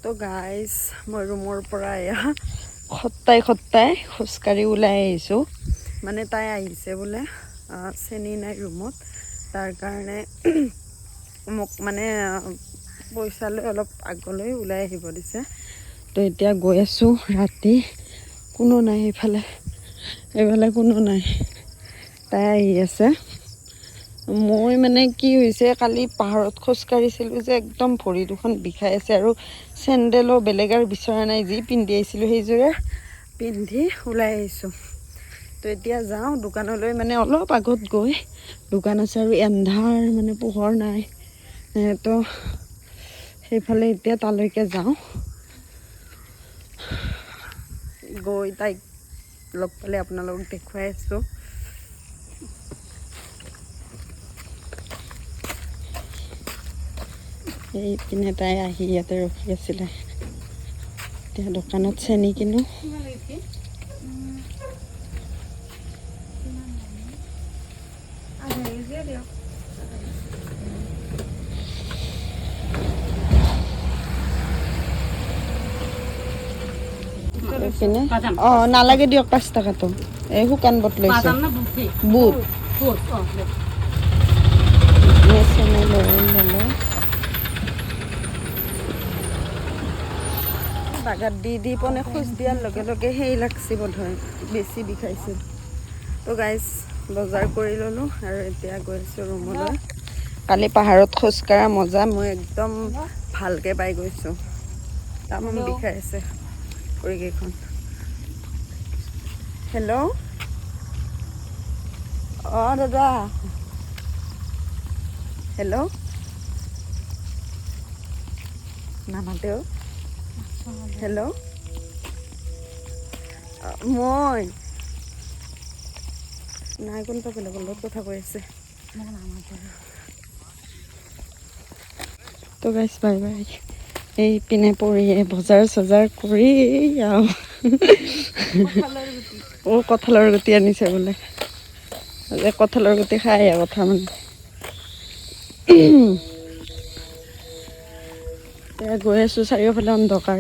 তো গাইজ, মই ৰুমৰ পৰা এয়া খট্টাই খট্টাই খোজকাঢ়ি ওলাই আহিছোঁ। মানে তাই আহিছে বোলে, চেনি নাই ৰুমত, তাৰ কাৰণে মোক মানে পইচা লৈ অলপ আগলৈ ওলাই আহিব দিছে। তো এতিয়া গৈ আছোঁ, ৰাতি কোনো নাই এইফালে, এইফালে কোনো নাই, তাই আহি আছে। মই মানে কি হৈছে, কালি পাহাৰত খোজকাঢ়িছিলোঁ যে একদম ভৰি দুখন বিষাই আছে, আৰু চেণ্ডেলো বেলেগ আৰু বিচৰা নাই, যি পিন্ধি আহিছিলোঁ সেইযোৰে পিন্ধি ওলাই আহিছোঁ। তো এতিয়া যাওঁ দোকানলৈ, মানে অলপ আগত গৈ দোকান আছে আৰু এন্ধাৰ, মানে পোহৰ নাই, তো সেইফালে এতিয়া তালৈকে যাওঁ, গৈ তাইক লগ পালে আপোনালোকক দেখুৱাই আছোঁ। এইপিনে তাই আহি ইয়াতে ৰখি আছিলে। এতিয়া দোকানত চেনি কিনো। এইপিনে অঁ নালাগে দিয়ক, 5 টকাটো এই শুকান বুট লৈছোঁ, বুট চেনি লৈ ল'লোঁ। বাগাত দি দি পনে খোজ দিয়াৰ লগে লগে সেই লাগছি বোধহয়, বেছি বিষাইছিল। তো গাইজ, বজাৰ কৰি ল'লোঁ আৰু এতিয়া গৈ আছোঁ ৰুমলৈ। কালি পাহাৰত খোজকঢ়া মজা মই একদম ভালকৈ পাই গৈছোঁ, তামাম বিষাই আছে ভৰিকেইখন। হেল্ল' অঁ দাদা, হেল্ল' নামাতেও। হেল্ল' মই নাই, কোনোবা বেলেগৰ লগত কথা কৈ আছে। তো গাইছ বাই বাই। এইপিনে পৰি বজাৰ চজাৰ কৰি আৰু অ' কঁঠালৰ গুটি আনিছে বোলে, কঁঠালৰ গুটি খাই কথা মানে। এতিয়া গৈ আছোঁ, চাৰিওফালে অন্ধকাৰ।